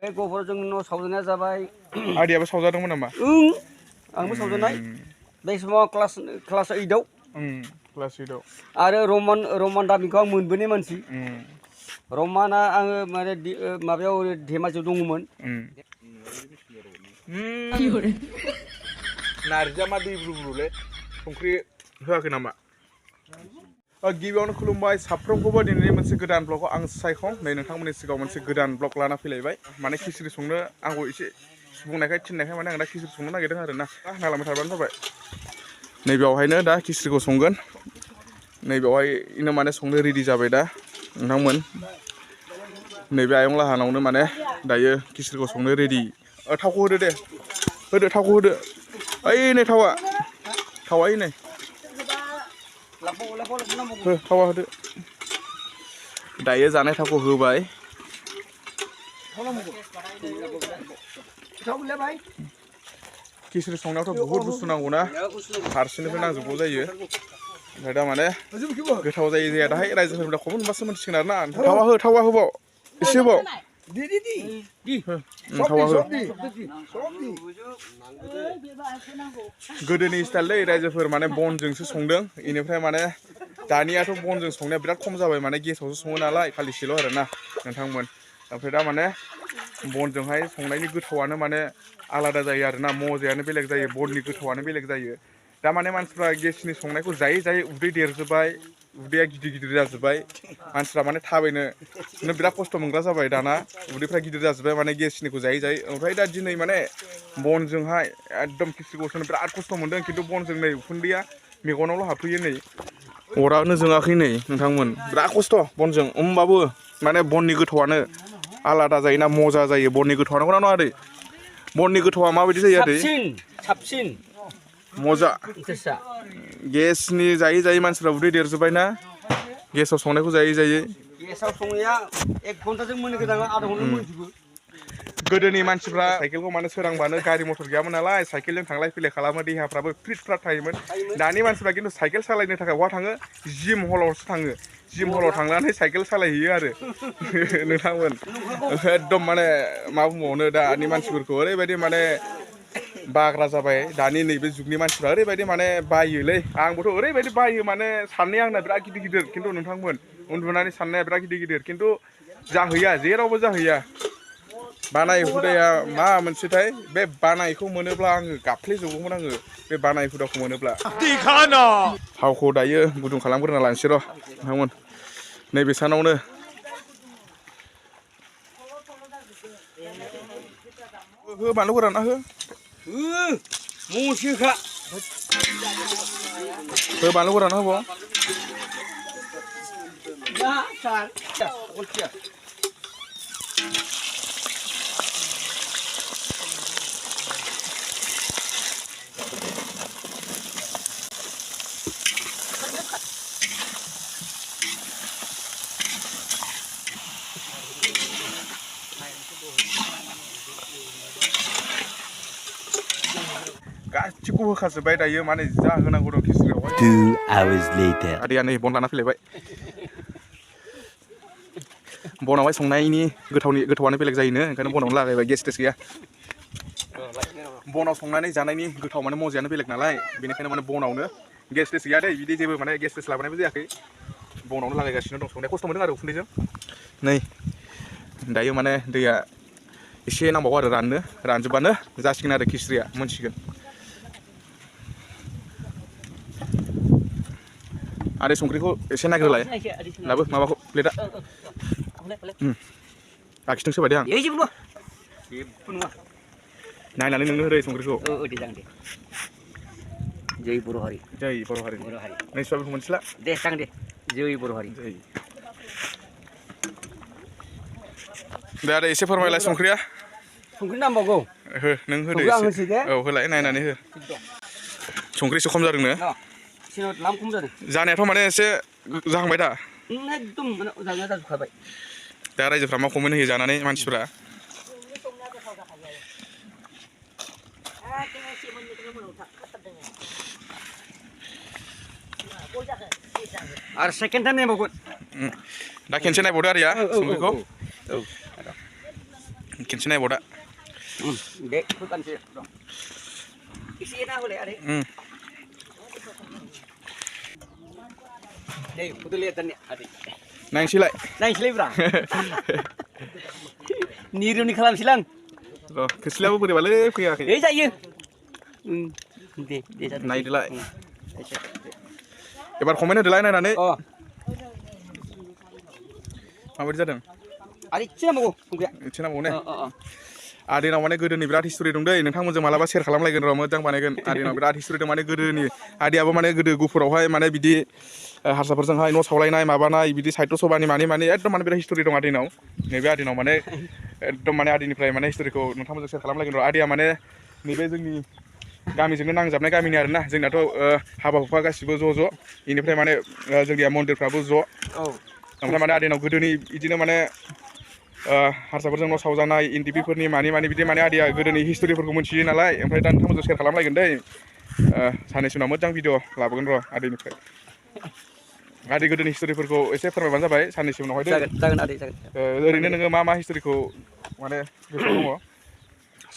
Gohpur जों न' सावजेननाया जाबाय आदियाबो सावजादोंमोन नामा? आंबो सावजेननाय बे समाव क्लास 8 आव क्लास 8 आव आरो रमान दामिखौ आं मोनबोनाय मानसि रमाना आङो माने माबायाव धेमाजियाव दङमोन नारजिया मा दै ब्रुब्रुलै संख्रि होआखै नामा? गिबियावनो खुलुमबाय साफ्रोमखौबो दिनैनि मोनसे गोदान ब्लगआव आं सायखं नै नोंथांमोननि सिगाङाव मोनसे गोदान ब्लग लाना फैलायबाय माने खिचड़ी संनो आंखौ एसे बुंनायखाय थिननायखाय माने आं दा खिचड़ी संनो नागिरदों आरो ना नालांबाय थाबानो जाबाय नैबेयावहायनो दा खिचड़ीखौ संगोन नैबेयावहायनो माने संनो रेडि जाबाय दा नोंथांमोन नैबे आयं लाहानावनो माने दायो खिचड़ीखौ संनो रेडि थावखौ होदो दे होदो थावखौ होदो ओइ नै थावा ओइ नै थावा होदो दायो जानाय थावखौ होबाय खिचड़ी संनायावथ' बहुद बुस्थु नांगौना फारसेनिफ्राय नांजोबगौ जायो ओमफ्राय दा माने गोथाव जायो जाया दाहाय रायजोफोरनिफ्राय खबर मोनबासो मोनथिसिगोन आरो ना थावा होबाव एसे होबाव थावा हो गोदोनि स्टाइल रायजोफोर माने बनजोंसो संदों इनिफ्राय माने दानियाथ' बनजों संनाया बिराद खम जाबाय माने गेसावसो सङो नालाय खालिसेल' आरो ना नोंथांमोन ओमफ्राय दा माने बनजोंहाय संनायनि गोथावआनो माने आलादा जायो आरो ना मजायानो बेलेग जायो बननि गोथावआनो बेलेग जायो दा माने मानसिफ्रा गेसनि संनायखौ जायै जायै उदै देरजोब्बाय उदैया गिदिर जाजोब्बाय मानसिफ्रा माने थाबायनो बिराद खस्थ' मोनग्रा जाबाय दाना उदैफ्रा गिदिर जाजोब्बाय माने गेसनिखौ जायै ओमफ्राय दा दिनै माने बनजोंहाय एकदम खिचड़ीखौ संनो बिराद खस्थ' मोनदों खिन्थु बनजों नै उखुन्दैया मेगनावल' हाबफैयो नै अरानो जोङाखै नै नोंथांमोन बिराद खस्थ' बनजों होमबाबो माने बननि गोथावआनो आलादा जायोना मजा जायो बननि गोथावआ नंगौना नङा आदै बननि गोथावआ माबायदि जायो आदै साबसिन मजा गेसनि जायै मानसिफ्रा उदै देरजोब्बाय ना गेसाव संनायखौ जायै गेसाव संनाया 1 घन्टाजों मोननो गोनां आधा घन्टाजों मोनजोबो गोदोनि मानसिफ्रा साइकेलखौ माने सोरांबानो गारि मटर गैयामोन नालाय साइकेलजों थांलाय फैलाय खालामो देहाफ्राबो फिट फ्राट थायोमोन दानि मानसिफ्रा खिन्थु साइकेल सालायनो थाखाय बहा थाङो जिम हलावसो थाङो जिम हलाव थांनानै साइकेल सालायहैयो आरो नोंथांमोन एकदम माने मा बुंबावनो दानि मानसिफोरखौ ओरैबायदि माने बाग्रा जाबाय दानि नैबे जुगनि मानसिफ्रा ओरैबायदि माने बायोलै आंबोथ' ओरैबायदि बायो माने साननाया आंना बिराद गिदिर खिन्थु नोंथांमोन उन्दुनानै साननाया बिराद गिदिर खिन्थु जाहैया जेरावबो जाहैया बानाय हुदाया मा मोनसेथाय बे बानायखौ मोनोब्ला आङो गाफ्लेजोबगौमोन आङो बे बानाय हुदाखौ मोनोब्ला थावखौ दायो गुदुं खालामग्रोना लानोसै र' नोंथांमोन नैबे सानावनो हो बानलु गोराना हो बानलु गोराना होबाव गासिखौबो होखाजोब्बाय दायो माने जा होनांगौ दं खिचड़ीयावहाय 2 hours later आदैया नै बन लाना फैलायबाय बनावहाय संनायनि गोथावआनो बेलेग जायोनो ओंखायनो बनावनो लागायबाय गेस टेस गैया बनाव संनानै जानायनि गोथाव माने मजायानो बेलेग नालाय बेनिखायनो माने बनावनो गेस टेस गैया दै बिदि जेबो माने गेस टेस लाबोनायबो जायाखै बनावनो लागायगासिनो दं संनाया खस्थ' मोनदों आरो उखुन्दैजों नै दायो माने दैया एसे नांबावगौ आरो रानजोबबानो जासिगोन आरो खिचड़ीया मोनसिगोन आरो संख्रिखौ एसे नागिरलाय लाबो माबाखौ प्लेटआ आखिथों सोबाय दे आं नायनानै नोंनो होदो संख्रिखौ जै बर' हारि नै सुवाबिनखौ मोनसिला दे जागोन दे जै बर' हारि दे आदै एसे फोरमायलाय संख्रि नांबावगौ हो नों होदो एसे औ होलाय नायनानै हो संख्रि एसे खम जादोंनो जानायाथ' माने एसे जाहांबाय दा एकदम जानाया जाजोबखाबाय दा रायजोफ्रा मा कमेन्ट होयो जानानै मानसिफ्रा आरो सेकेन्ड टाइम नायबावगोन दा खेनसे नायबावदो आरिया संख्रिखौ खेनसे नायबावदा दे फोगानसै एसे ना होलाय आदै दे फुदुलि दानि आदै नायसैलाय ब्रा निरुनि खालामसैलां र' खोस्लियाबो बोरैबालै फैयाखै दे जायो दे जादों नायदोलाय एबार कमेन्ट होदोलाय नायनानै माबायदि जादों आरो इसे नांबावगौ संख्रिया इसे नांबावगौ ने आदैनाव माने गोदोनि बिराद हिस्टरि दं दै नोंथांमोनजों मालाबा शेयार खालामलायगोन र' मोजां बानायगोन आदैनाव बिराद हिस्टरि दं माने गोदोनि आदैयाबो माने गोदो गुफुरावहाय माने बिदि हारसाफोरजोंहाय न' सावलायनाय माबानाय बिदि साहित्य सभानि माने एकदम माने बिराद हिस्टरि दं आदैनाव नैबे आदैनाव माने एकदम माने आदैनिफ्राय माने हिस्टरिखौ नोंथांमोनजों शेयार खालामलायगोन र' आदैया माने नैबे जोंनि गामिजोंनो नांजाबनाय गामिनि आरोना जोंनाथ' हाबा हुखा गासिबो ज' बेनिफ्राय माने जोंनिया मन्दिरफ्राबो ज' ओमफ्राय माने आदैनाव गोदोनि बिदिनो माने हारसाफोरजों न' सावजानाय एनडिपिफोरनि मानि बिदि माने आदैया गोदोनि हिस्टरिफोरखौ मिथियो नालाय ओमफ्राय दा नोंथांमोनजों शेयार खालामलायगोन दै साननैसो उनाव मोजां भिडिअ लाबोगोन र' आदैनिफ्राय आदै गोदोनि हिस्टरिफोरखौ एसे फोरमायबानो जाबाय साननैसो उनावहाय दै जागोन आदै जागोन ओरैनो नोङो मा हिस्टरिखौ माने गोसोआव दङ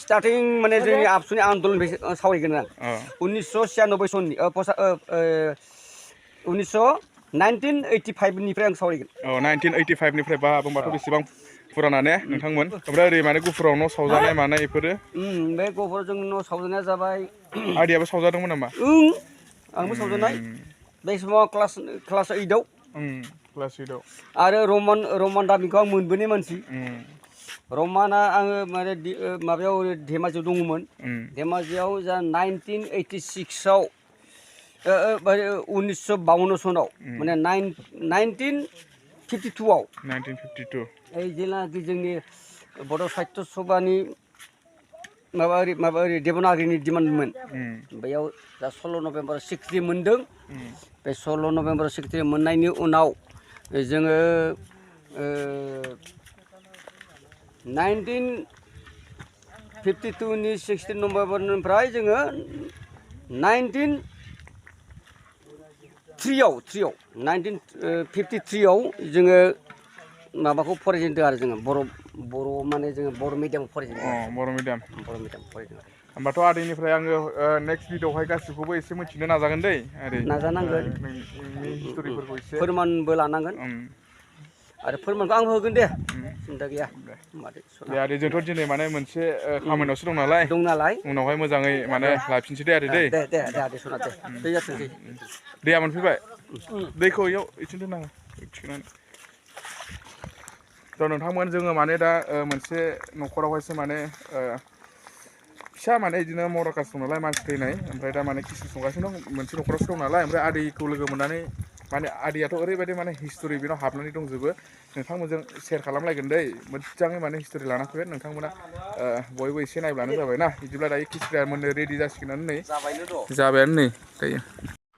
स्टार्टिं माने जोंनि आबसुनि आन्दलनिफ्राय सावरायगोन आं 1996 सननि 1985 निफ्राय आं सावरायगोन 1985 निफ्राय बा होनबाथ' बेसेबां फुराना ने नोंथांमोन ओमफ्राय ओरै माने गुफुराव न' सावजानाय मानाय बेफोरो बे गहपुराव न' सावजानाया जाबाय आदैयाबो सावजादोंमोन नामा आंबो सावजानाय बे समाव क्लास 8आव क्लास 8आव आरो रमान दामिखौ आं मोनबोनाय मानसि रमाना आङो माने माबायाव धेमाजियाव दङमोन धेमाजियाव जा 1986आव 1952 सनाव माने 1952आव ओइ जेनाखि जोंनि बड' साहित्य सभानि माबा ओरै देबनागिरिनि डिमान्डमोन बेयाव दा 16 नभेम्बर सिक्सटि मोनदों बे 16 नभेम्बर सिक्सटि मोननायनि उनाव जोङो 1952 नि 16 नभेम्बरनिफ्राय जोङो 1953 आव जोङो माबाखौ फरायजेनदों आरो जोङो बर' माने जोङो बर' मिडियामाव फरायजेनदों बर' मिडियाम फरायदों होमबाथ' आदैनिफ्राय आङो नेक्स्ट भिडिअ'आवहाय गासिखौबो एसे मिथिनो नाजागोन दै आदै नाजानांगोन नोंनि हिस्टरिफोरखौ एसे फोरमानबो लानांगोन आरो फोरमानखौ आं होगोन दे सिन्था गैया दे आदै जोंथ' दिनै माने मोनसे खामानियावसो दं नालाय उनावहाय मोजाङै माने लाफिनसै दे आदै दे आदै सना दे जाथोंसै दैया मोनफैबाय दैखौ इयाव इथिं दोननाङा थिखोनानै थ' नोंथांमोन जोङो माने दा मोनसे न'खरावहायसो माने फिसा माने बिदिनो मराकास दं नालाय मानसि थैनाय ओमफ्राय दा माने खिसि संगासिनो दं मोनसे न'खरावसो दं नालाय ओमफ्राय आदैखौ लोगो मोननानै माने आदैयाथ' ओरैबायदि माने हिस्टरि बेनाव हाबनानै दंजोबो नोंथांमोनजों शेयार खालामलायगोन दै मोजाङै माने हिस्टरि लाना फैगोन नोंथांमोना बयबो एसे नायब्लानो जाबाय ना बिदिब्ला दायो खिसिया मोननो रेडि जासिगोनानो नै जाबायानो नै दायो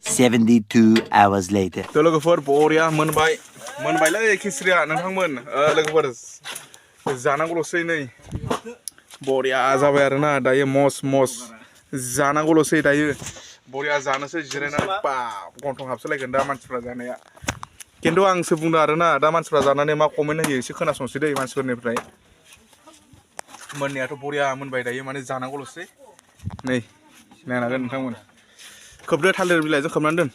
72 hours later थ' लोगोफोर बरिया मोनबायलै खिस्रिया नोंथांमोन लोगोफोर जानांगौल'सै नै बरिया जाबाय आरोना दायो मस जानांगौल'सै दायो बरिया जानोसै जिरायनानै बाब गन्थं हाबसोलायगोन दा मानसिफ्रा जानाया खिन्थु आंसो बुंदों आरोना दा मानसिफ्रा जानानै मा कमेन्ट होयो एसे खोनासंसै दै मानसिफोरनिफ्राय मोननायाथ' बरिया मोनबाय दायो माने जानांगौल'सै नै नायनो हागोन नोंथांमोन खोबदो थालिर बिलाइजों खोबनानै दोन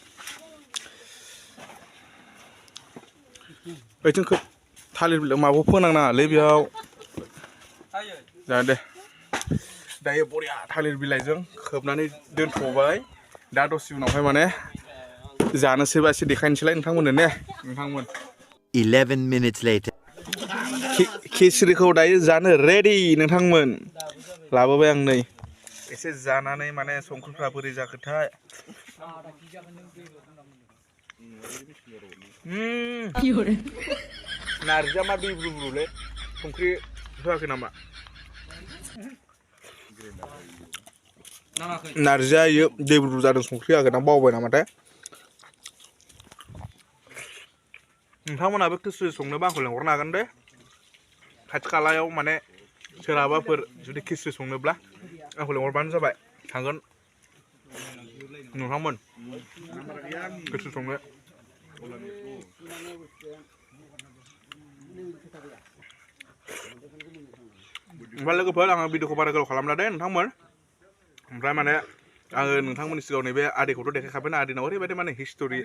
ओइथिं थालिर बिलाइ माबाखौ फोनांनाङालै बेयाव जागोन दे दायो बरिया थालिर बिलाइजों खोबनानै दोनथ'बाय दा दसे उनावहाय माने जानोसैबा एसे देखायनोसैलाय नोंथांमोननो ने नोंथांमोन 11 minutes later खिचड़िखौ दायो जानो रेडि नोंथांमोन लाबोबाय आं नै एसे जानानै माने संख्रिफ्रा बोरै जाखोथाय नारजिया मा दैब्रुब्रुलै संख्रि होआखै नामा नारजिया इयो दैब्रुब्रु जादों संख्रि होआखै ना बावबाय नामाथाय नोंथांमोनाबो खिचड़ि संनोबा आंखौ लेंहरनो हागोन दे खाथि खालायाव माने सोरहाबाफोर जुदि खिचड़ि संनोब्ला आंखौ लेंहरबानो जाबाय थांगोन नोंथांमोन खिचड़ि संनो ओमफ्राय लोगोफोर आङो भिडिअखौ बारा गोलाव खालामला दे नोंथांमोन ओमफ्राय माने आङो नोंथांमोननि सिगाङाव नैबे आदैखौथ' देखायखाबायना आदैनाव ओरैबायदि माने हिस्ट'रि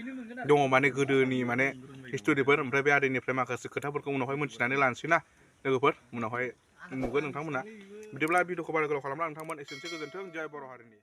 दङ माने गोदोनि माने हिस्ट'रिफोर ओमफ्राय बे आदैनिफ्राय माखासे खोथाफोरखौ उनावहाय मोनथिनानै लानोसै ना लोगोफोर उनावहाय नुगोन नोंथांमोना बिदिब्ला भिडिअखौ बारा गोलाव खालामला नोंथांमोन एसेनोसै गोजोन्थों जय बर' हारिनि